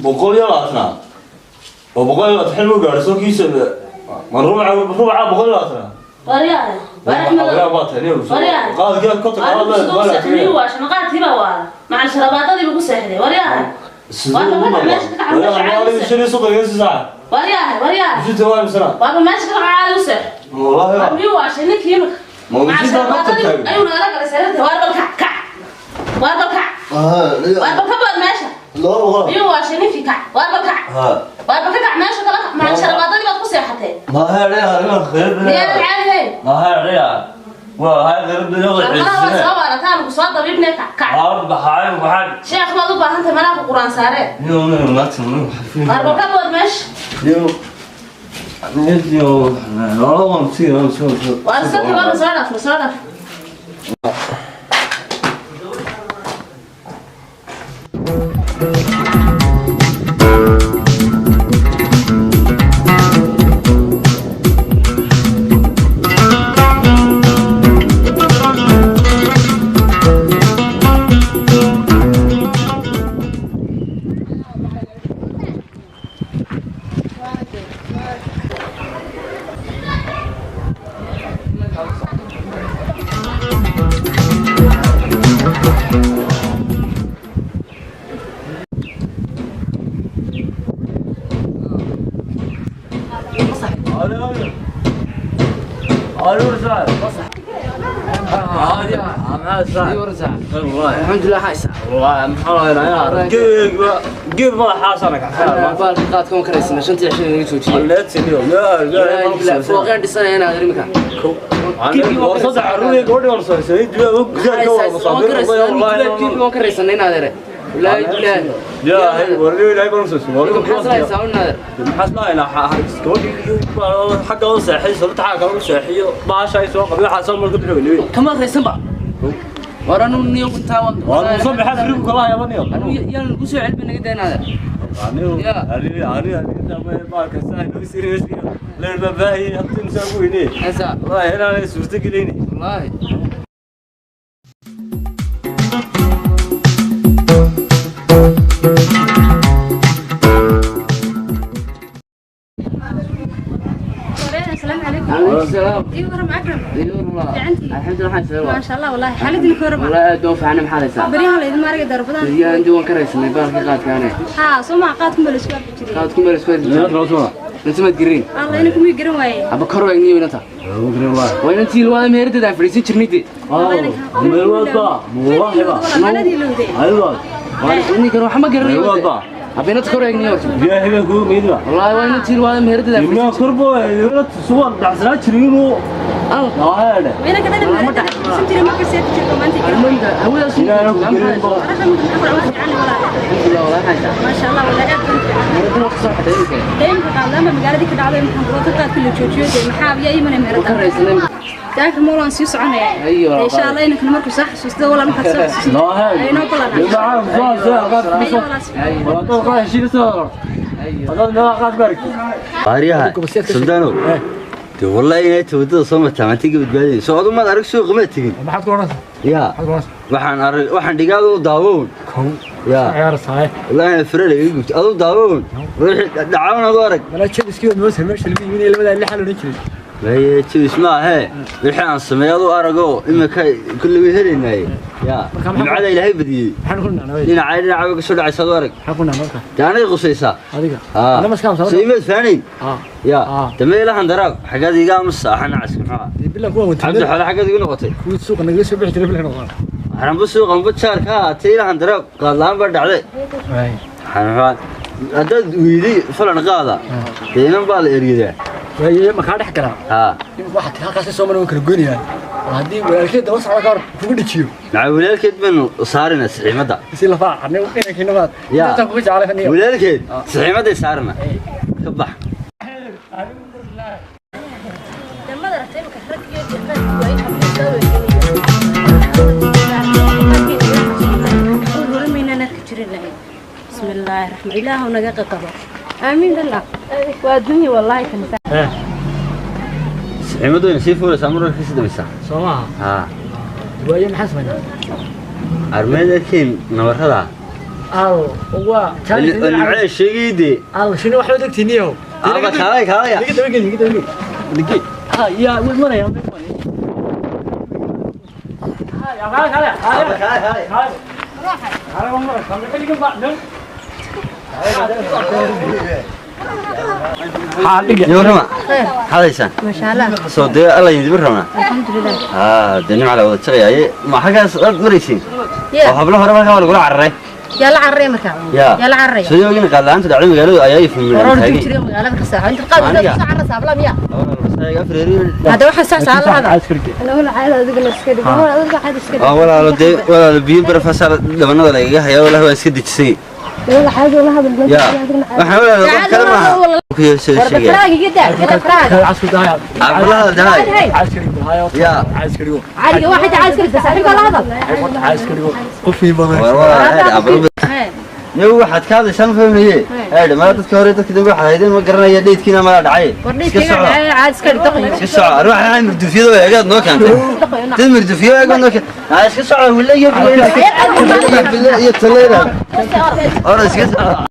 120 oo 120 xilmu gaadhay soo kiisa ma rubuca rubuca 120. Waryahay, war Axmedow. Waryahay. Qaadkii konton Waar miyuu waashay? Maqaadkii baa waala, macal sharabaadadii buu ku seexday. Waryahay, waryahay, waryahay, waaba meesha ka caadi u seex. Waar miyuu waashay ninkii imika? Macal sharabaadadii ayuu nagala galay sariirta. Waar bal kac, kac, waar bal kac, waar bal ka bood meesha. Miyuu waashay ninkii? Kac, waar bal kac, waar bal ka kac meesha kala. Macal sharabaadadii baad ku seexatee, miyaadan caadi hayn? Warqadaha waad soo waalataan ku soo dabiibne. Kac, kac, sheekh baad u baahan tahay, manaa ku quraan saaree. Waar bal ka bood meesha. Waar iska tago, soo dhaaf, soo dhaaf. الحمد لله حايسة. Baalka qaadka waan karaysana shantii cishan inaga joojiyey fooqeen dhisanaya inaad iminka. Waan ka raysana inaad ere, wallaahi bilaahi. Maxaa salaysaa inaad? Kama raysan ba, war anu niyo intaa anu yaan lagu soo celbi, naga daa inaad. Esa wallaahi. السلام عليكم. عليكم السلام. ايوه ورم اكرم. ايوه والله. fiicantihiin? الحمد لله حايسة. ما شاء الله، والله xaaladina ka warama. والله aad waan fiicnay, maxaa haysaa? Baryahan la idin maaragay darbadan. Biyahan intii waan ka raysanay baalka qaadkaane. Haa, soo ma qaadku ma la isku arki jiray? Qaadku meel isku arki jiray inta maad garin. Allah ina kuma garan waaye. Aba kor waagniyo inanta waa inantii waa meherdeed aan fadhiisan jirnay dee. Maaladii lowday. Ninkan waxa ma garanayo, aba inanta kor waagniyo horta, wallaahi waa inantii waa meherdeed aan fadhiisan jirnay. Wayna ka dhalin meherada fadhiisan jiray marka seeti jirto maanta garan. Almayda hawadaas. Arrinta maxaa ku dhaca fiican walaal. Alxamdulillah wallaahi haysaa. ما شاء الله والله aad baan fiican. Meherdan waa kasoo xaday imika. Deynka qaadlaama magaaladii ka dhacday maxaan ku qaadka la joojiyo dee maxaa biyaa imanay Waan ka meherada. raysanay. Daaka moolaan sii soconaya. Ayo, walaal. Insha Allah inankana markuu soo xasuusto walaal markaad soo xasuusto. Aynoo ballan. Ayo walaal. Baariyaha Suldaanow dee wallahi inay tawadada soo martaa maanta iga badbaadayso adu maad arag suuqa maad tegin. Maxaad ku odhanaysaa? Ya. Maxaad ku odhanaysaa? Waxaan arag waxaan dhigaa aduu daawown. Kow. Ya. Ciyaaraysaa. Wallahi inay fure laga gubto aduu daawown ruuxii dhacawn adu arag. Malaa jebiskii baad moodaysaa meesha lagu iibinaya labadaa lixaa la odhan jiray. Maye jebis maahee, wixii aan sameeyo aduu aragoo imika kulley way helaynaaye ya. Marka maxaa nimcada Ilaahay badiyey. Maxaan ku nacnaa? Dhinacay dhinacaba ka soo dhacaysa aduu arag. Maxaan ku nacnaa marka? Dee anay qusaysaa. Adiga. Haa. Ana maska soo imaad faanayn. Haa. Ya. Ah. Dambe ilahan daraab xaggaad iga amasa xanacaska maxaa? Dee bilan kuwan Cabdi watay. Xoole xaggaad igu noqotay. Kuwii suuqa nagaga soo bixi jiray bilan noqon. Waxaanba suuqanba jaar ka ahaatay ilahan daraab qaad la'aan baa dhacday. Waay. Waxaan haddaad weyday falan qaada dee inan baa la eryadaa. Waaye ma kaa dhex galaa? Haa. Imika waxaa tii halkaasi soo maray waan kala goynayaa. War haddii walaalkeed daba socda ka hor kugu dhijiyo. Maca walaalkeed baynu saarina saxiimadda. Si lafaa carnay inankiina baad. Ya. Intaan kuga jeclay faniyo. Walaalkeed saxiimadday saarina ka bax. Damada aragtay imika rag iyo deeqaadku waa in hablo soo weynaya. Arki jirin lahayn. Bismillaahi raxmaan ilaahu naga qaqabo. Aamiin dalla. Waa dunya wallaahi kan. Saxiimaddu wayna sii fuulaysaa mararka kasii dambaysaa. Soo maaha? Haa. Waaye maxaan samaynaa? Armeed arkeen nabarrada. Al waa Nimcee sheegayde. Al shini wax loo degtiniyo. Aba kaalay kaalaya. Niga dabageli, niga dabageli. Nigi. Ha ya way maraya, way maraya. Ha ya kaalay kaalay. Aba kaalay kaalay. Kaalay. Kaalay waan maraya. Kaalay niga ba dhan. Niwarama. Hadaysaan. Maasha Allah. Soo dee alla idin rabnaa. Alxamdulilah. Haa, dee nimca la wada jaqayaaye. Ma xaggaas aad maraysiin? Yeah. Oo hablo hore markaa waa lagula cararay. Yaa la cararaya markaa? Yaa. Yaa la cararaya? Soo yoogina qaad la'aanta dhacday magaaladu ayaa ii Waroor fahmeen dib taagay. jiray magaalada ka saaxo. Inta qaad Aniga? soo cararaysa habla miya? Hadda Hadda waxaan sax sax la hada. Waa walaalo dee walaalo biyo barafaasaa dhabanada lagaga hayaa walahi waa iska dejisay. Yaa. Waxaan walaalo qof kale maaha. Ku yeeshay Warba sheegaya. faraaga iga daa, iga daa faraaga. Cabdulaha dahay. Yaa. Caliga waxay tahay iska dhigta saaxiibka la hadal. War walaalo cabdulaha. Niyow waxaad ka hadlaysaa ma fahmaye. Ee ma dadka hore dadka dambe waxaad haydeen ma garanaya dheydkiina ma dhacay. War Iska dhiigga soco. caad iska dhig doqon. Iska soco. Ruuxa aan murdufiyada way agaad noo keentay. Dad murdufiyo agaad noo keentay. Ah iska soco wala iyo billaah iyo taleera. Ora iska soco.